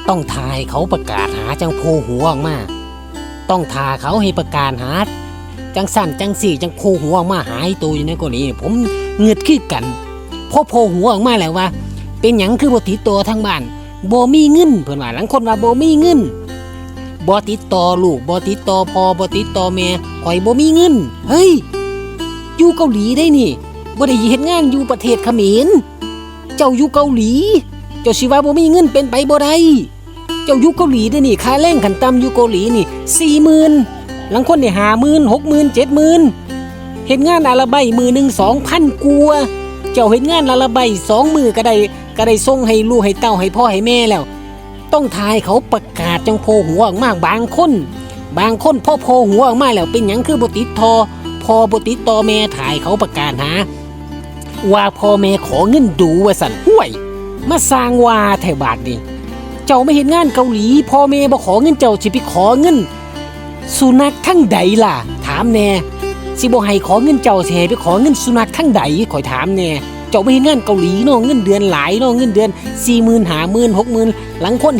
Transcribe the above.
ຕ້ອງຖ້າໃຫ້ເຂົາປະກາດຫາຈັ່ງໂພຫົວອອກມາ, ຕ້ອງຖ້າເຂົາໃຫ້ປະກາດຫາ ຈັ່ງຊັ້ນຈັ່ງຊີ້ ຈັ່ງໂພຫົວອອກມາຫາໂຕຢູ່ໃນເກົາຫຼີ. ຜົມງຶດຄືກັນ ພໍໂພຫົວອອກມາແລ້ວວ່າ ເປັນຫຍັງຄືບໍ່ຕິດຕໍ່ທາງບ້ານ? ບໍ່ມີເງິນ ເພິ່ນວ່າ. ລາງຄົນວ່າບໍ່ມີເງິນ, ບໍ່ຕິດຕໍ່ລູກ ບໍ່ຕິດຕໍ່ພໍ່ ບໍ່ຕິດຕໍ່ແມ່, ຂ້ອຍບໍ່ມີເງິນ. ເຮີ້ຍ ຢູ່ເກົາຫຼີເດ້ນີ້, ບໍ່ໄດ້ເຮັດງານຢູ່ປະເທດຂະເໝນ. ເຈົ້າຢູ່ເກົາຫຼີ ເຈົ້າຊິວ່າບໍ່ມີເງິນ ເປັນໄປບໍ່ໄດ້. ເຈົ້າຢູ່ເກົາຫຼີເດ້ນີ້ ຄ່າແຮງຂັ້ນຕ່ຳຢູ່ເກົາຫຼີນີ້ສີ່ໝື່ນ, ລາງຄົນໄດ້ຫ້າໝື່ນ ຫົກໝື່ນ ເຈັດໝື່ນ. ເຮັດງານອາລະໄບມື້ໜຶ່ງສອງພັນກວ່າ, ເຈົ້າເຮັດງານອາລະໄບສອງມື້ກໍໄດ້ ກໍໄດ້ສົ່ງໃຫ້ລູກໃຫ້ເຕົ້າ ໃຫ້ພໍ່ໃຫ້ແມ່ແລ້ວ. ຕ້ອງຖ້າໃຫ້ເຂົາປະກາດຈັ່ງໂພຫົວອອກມາ. ບາງຄົນ ບາງຄົນພໍໂພຫົວອອກມາແລ້ວ ເປັນຫຍັງຄືບໍ່ຕິດຕໍ່ພໍ່ ບໍ່ຕິດຕໍ່ແມ່ ຖ້າໃຫ້ເຂົາປະກາດຫາ ວ່າພໍ່ແມ່ຂໍເງິນດູວ່າຊັ້ນ. ຫ້ວຍ ມາສ້າງວ່າແທ້ບາດນີ້. ເຈົ້າມາເຮັດງານເກົາຫຼີ ພໍ່ແມ່ບໍ່ຂໍເງິນເຈົ້າ ຊິໄປຂໍເງິນສຸນັກທາງໃດລະ? ຖາມແດ່. ຊິບໍ່ໃຫ້ຂໍເງິນເຈົ້າ ຊິໃຫ້ໄປຂໍເງິນສຸນັກທາງໃດ? ຂ້ອຍຖາມແດ່. ເຈົ້າມາເຮັດງານເກົາຫຼີເນາະ ເງິນເດືອນຫຼາຍເນາະ ເງິນເດືອນສີ່ໝື່ນ ຫ້າໝື່ນ ຫົກໝື່ນ ລາງຄົນ